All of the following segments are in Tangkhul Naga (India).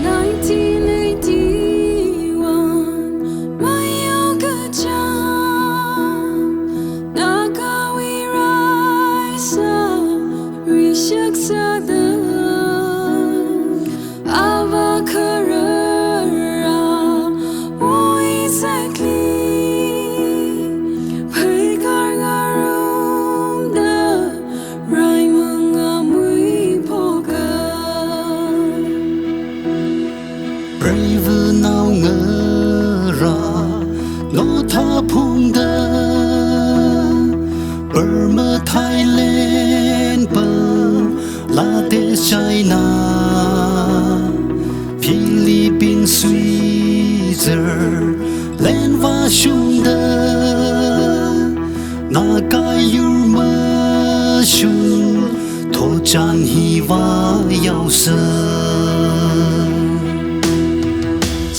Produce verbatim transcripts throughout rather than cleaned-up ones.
Nineteen eighty-one, mayokachang, Nagawui raisa, rishak sāda, avā kharara, oi sekli, pheikar ngarumda, raimang amui phoka. Preiva naongara, notha phungda, Burma, Thailand, Bangladesh, China, Philippines, Switzerland vāshungda, Naga yur mashun, thotchan hi vāyaosa.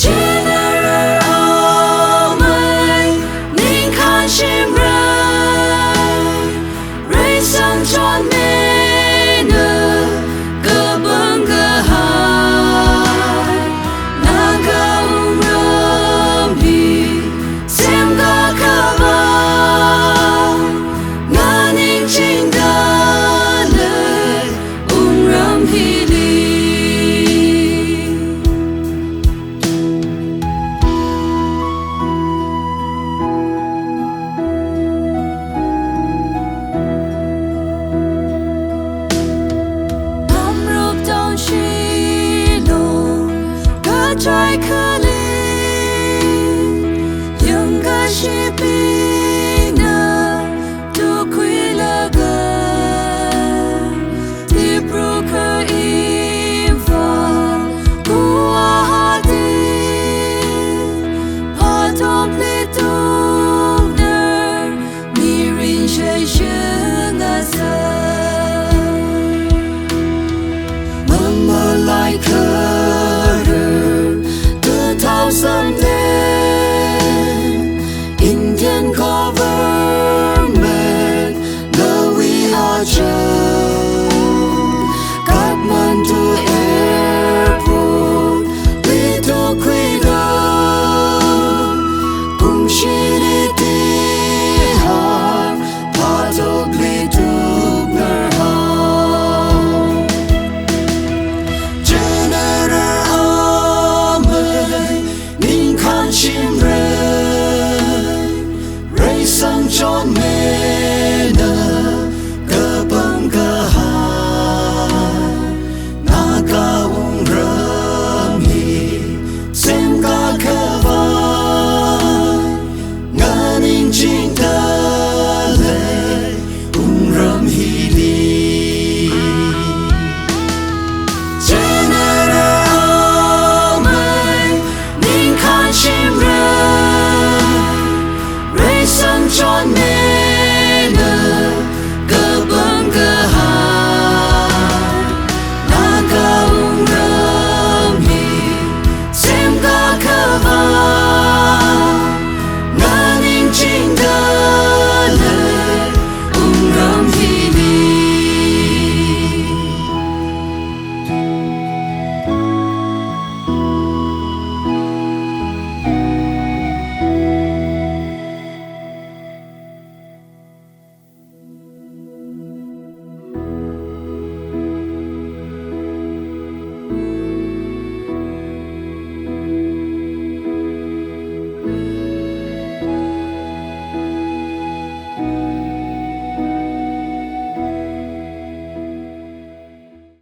General Aomai, ningkhan shimrei, reisang chonmina, kapangkahai, Naga wungram hi, semkakhavai, nganingchingda lei wungram hili. Namrup town Shillong, kachai kali, yangkashi pi